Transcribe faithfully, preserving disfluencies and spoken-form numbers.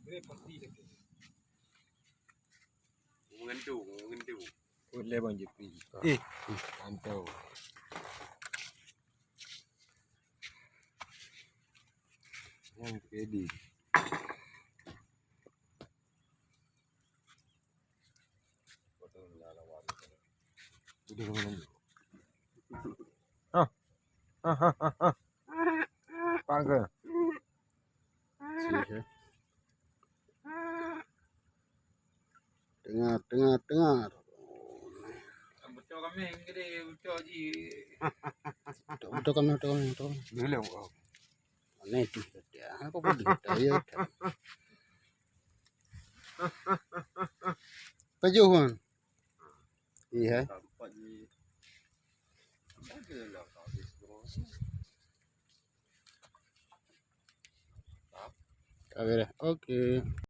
Mengendu, mengendu. Boleh Bang Jepri. Eh, mantap. Yang ready. Udah kemana? Ah. Ah, ah, ah, ah. Pakai. Tengah, tengah, tengah. Betul kami, gede, betul ji. Betul kami, betul kami, betul kami. Dulu. Mana itu? Apa pun dia? Pajoh kan? Iya. Oke dah. Oke.